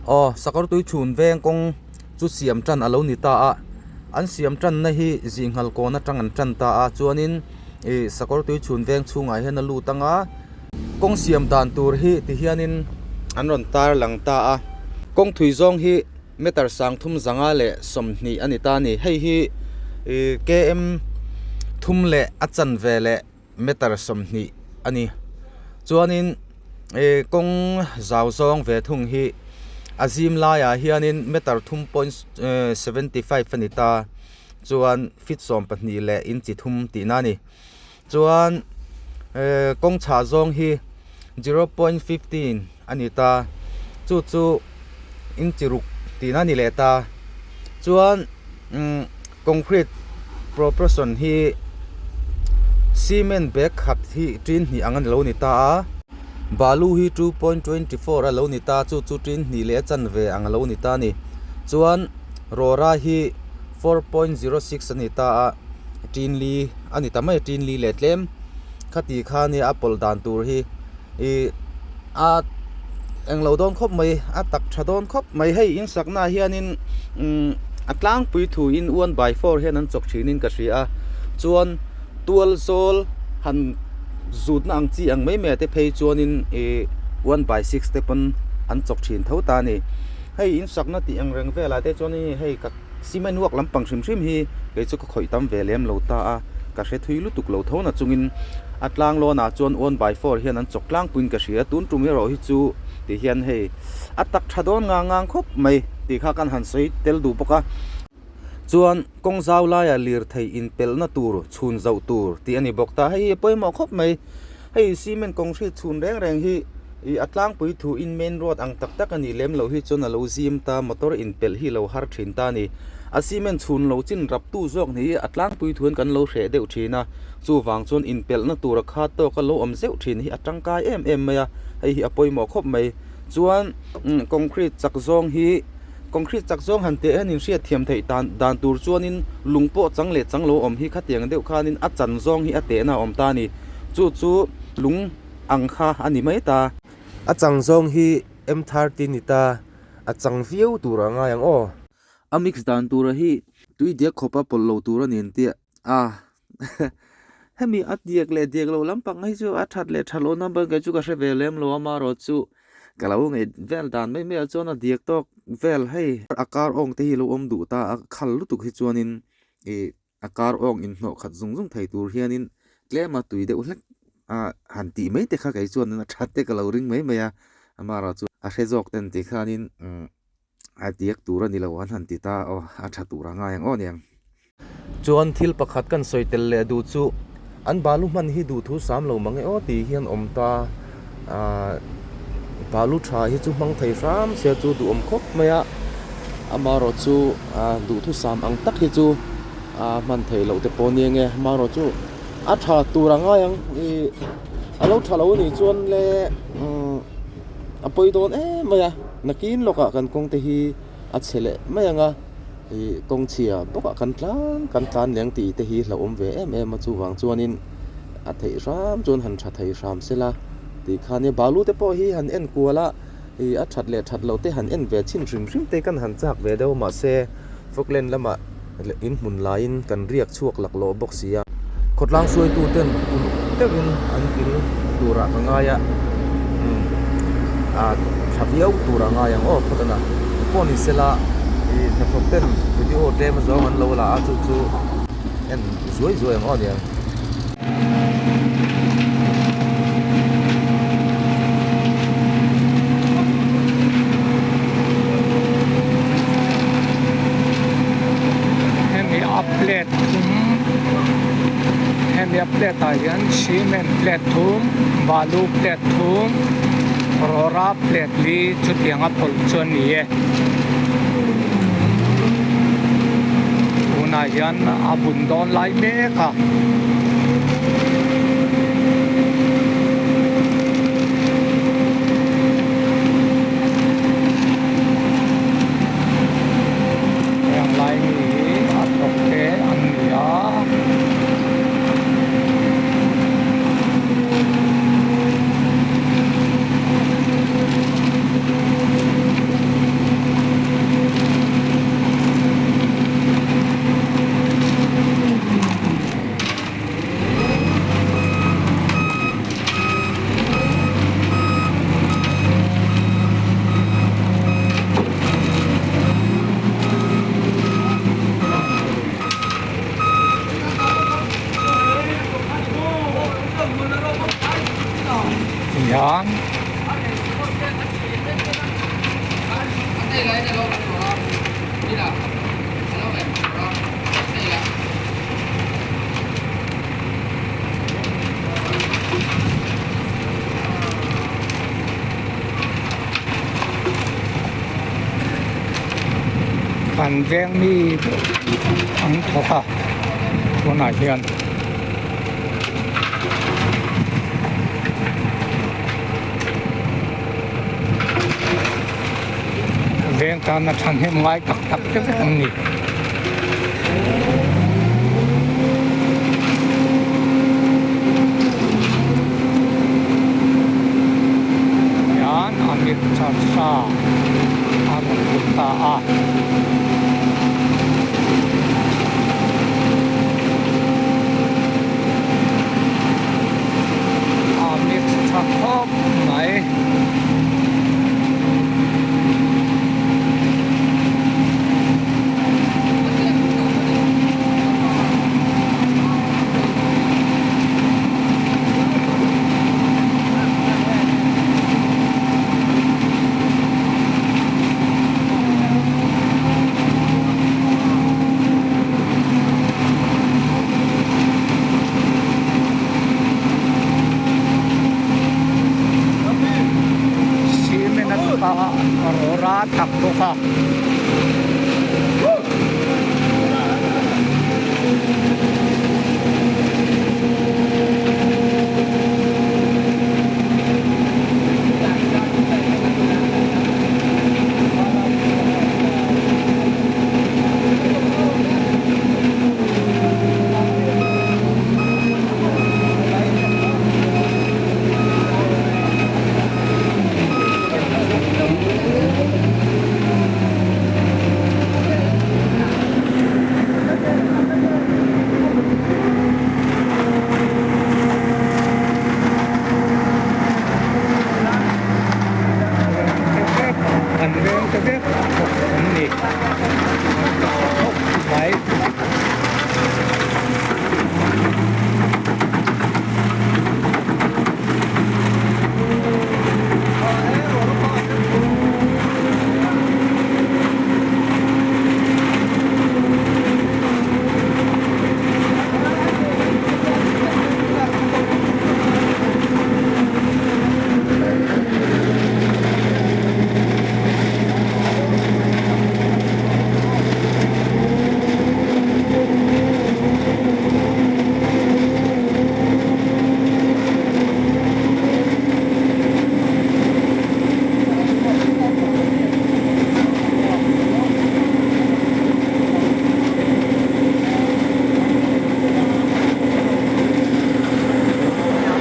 Aw sakawr tui chhun veng kawng chu siam tan a lo ni ta a an siam tanna hi zinghal kawn atang an tan ta a chuanin ih sakawr tui chhun veng chhungah hian a lut ang a kawng siam dan tur hi ti hianin an rawn tar lang ta a kawng thui zawng hi meter sang thum zanga leh 20 a ni ta a ni hei hi ih km thum leh a chanve leh meter 20 a ni chuanin ih kawng zau zawng ve thung hi a zim laiah hianin meter thum point 75 a ni ta chuan feet 12 leh inchi thum tihna a ni chuan eh kawng chhah zawng hi 0.15 a ni ta chu chu inchi ruk tihna a ni leh ta chuan umm concrete proportion hi cement bag khat hi tin hnih ang a lo ni ta a balu hi 2.24 a lo ni ta chu chu tin hnih leh a chanve ang a lo ni ta a ni chuan rawra hi 4.06 a ni ta a tin li a ni ta mai a tin li leh tlem khati kha nia a pawlh dan tur hi ih a englo dawn khawp mai a tak tha dawn khawp mai hei in sakna ah hianin umm a tlangpui thu in one by four hian an chawk thin in ka hria a chuan tual zawl han zutna ang chi ang mai mai ah te phei chuanin ih one by six te pawn an chawk thin tho ta a ni hei in sakna tih ang reng velah te chuan hei ka Cement work lampang hrim hrim hi kei chu ka khawih tam ve lem lo ta a, ka hre thui lutuk lo tho na chungin a tlang lawnah chuan one by four hian an chawk tlangpuiin ka hria, tun tum erawh hi chu ti hian hei a tak tha dawn ngang ngang khawp mai tih kha kan han sawi tel duh bawk a. Chuan kawng zau laia lirthei inpelhna tur chhun zauh tur tih a ni bawk ta, hei hi a pawimawh khawp mai, hei cement kawng hri chhun reng reng hi. Ih a tlangpui thu in main road ang tak tak a nih lem loh hi chuan a lo zim ta motor in pelh hi lo har thin ta a ni. A cement chhun lo chin rap tu zawk ni hi a tlangpui thu in kan lo hreh deuh thin a, chuvang chuan in pelhna tur a khat tawk a lo awm zeuh thin hi a tangkai em em mai a, hei hi a pawimawh khawp mai. Chuan concrete chak zawng hi concrete chak zawng han teh hian in hriat thiam theih dan dan tur chuanin lung pawh chang leh chang lo awm hi khatiang deuh khanin a chan zawng hi a tehna a awm ta a ni. Chu chu lung. ang kha a ni mai ta. A chang zawng hi M thirty ni ta, a chang viau tur a ngai ang aw. A mix dan tura hi tui diak khawpa pawlh lo tur a ni an tia a hemi a diak leh diak lo lampang hi chu a that leh that loh number kei chu ka hre ve lem lo a marawh chu ka lo ngaih vel dan mai mai ah chuan a diak tawk vel hei a kar awng te hi lo awm duh ta a khal lutuk hi chuanin ih A kar awng inhnawh khat zung zung thei tur hianin tlema tui deuh hlek a han tih mai te kha kei chuan a that te ka lo ring mai mai a, amaherawh chu a hre zawk ten ti khanin a diak tur a ni lo an han ti ta aw a tha tur a ngai ang aw niang. Chuan thil pakhat kan sawi tel leh duh chu an balu hman hi duhthu sam lo mang e aw tih hian awm ta Ahh balu tha hi chu hmang thei hram sia chu duhawm khawp mai a amaherawh chu ahh duhthusam ang tak hi chu ahh hman theih loh te pawh a ni ange amaherawh chu a tha tur a ngai ang ih a lo tha lo anih chuan le umm a pawi dawn em mai a nakin lawkah kan kawng te hi a chhe leh mai ang a ih kawng chhia bawkah kan tlan kan tlan leng tih te hi hlauhawm ve em em a chuvang chuanin. A theih hram chuan han tha thei hram sela tih kha nia balu te pawh hi han en kual a ih a that leh that loh te han en ve chhin hrim hrim te kan han chak ve deuh mahse Falkland lamah in hmun laiin kan riak chhuak laklawh bawk si a. Khawtlang hruaitu ten uluk deuhin an kil turah ka ngai a umm a tha viau turah ngai ang aw phawt a na pawh ni sela ih hnathawk ten video tlem azawng an lo la a chu chu en zuai zuai ang aw niang. Hemi a plate thum hemi a plate ah hian cement plate thum balu plate thum rawra plate li chutiang a pawlh chu a ni e tunah hian a bun dawn lai mek a. Heng lai mi hi a thawk te an ni a. Kan veng mi an thawk a tunah hian. Veng tana thahnem ngai tak tak te vek an ni. Hian Amit Charsa a rawn lut ta a. A mix tha khawp mai. Cement a tha a rawra tak bawk a. An veng te vek thawk an ni thawk mai.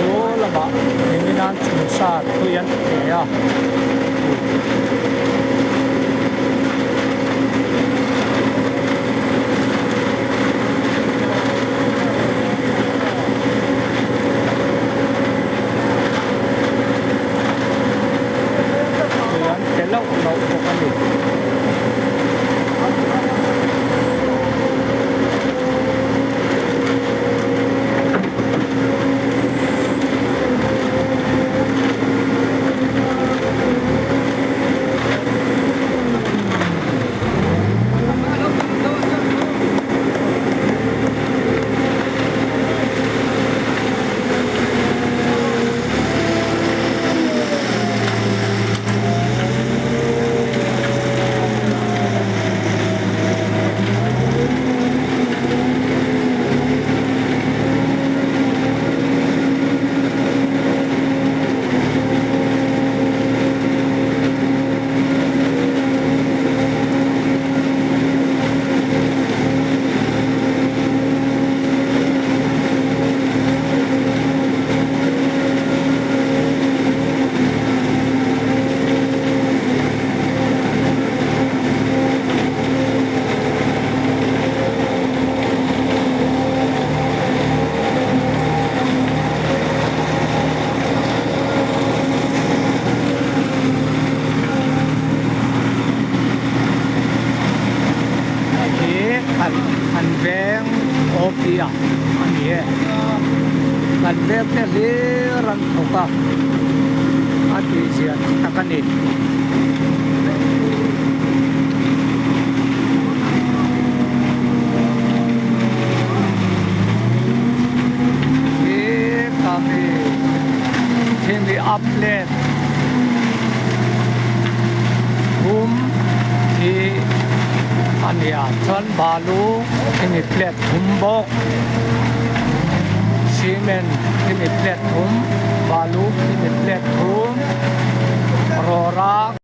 Chu lamah nimin an chhunsa thui an pe a. Tui an pe loh loh bawk a ni. Hei hi an an veng OP a a ni e kan veng te hlir an thawk a a tih zia tak a ni. Nia chuan balu khimi plate thum bawk cement khimi plate thum balu khimi plate thum rawra.